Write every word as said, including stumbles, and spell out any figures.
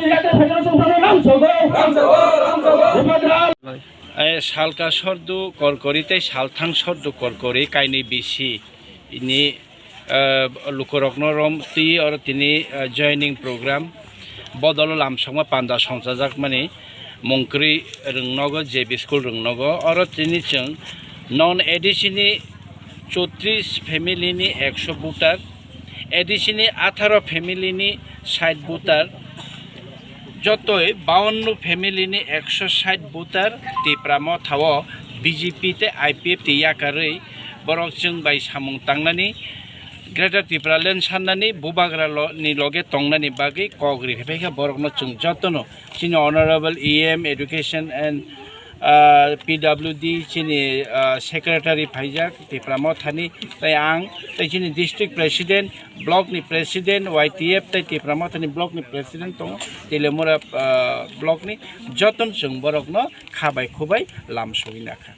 T F F no chwng phano lamsogo. Lamsogo, lamsogo. Bubagra. Eh, salka sordu korkori tei salthang sordu korkori kainwi bisi ini, eh, lukurokno rom twi oro tini, eh, joining program bodolo lamsokma panda songchajakmani mungkri rwngnogo, J B school rwngnogo. Oro tini chwng non A D C ni chotris family ni ekso voter, A D C ni atharo family ni sait voter, jotoi bawanno family ni ekso sait voter Tipra Motha o B J P tei I P F T yakarwi borok chwng bai samung tangnani, Greater Tipraland sannani, Bubagra lo-, ni loge tongnani bagwi kok riphaikha borokno chwng jotono. Chini Honorable E M Education and, ah, P W D chini, ah, Secretary phaijak Tipra Mothani, tei ang, tei chini District President, Block ni President, Y T F tei Tipra Mothani Block ni President tongo, Teliamura, ah, Block ni, jotono chwng borokno kha bai khu bai lam sogwi nakha.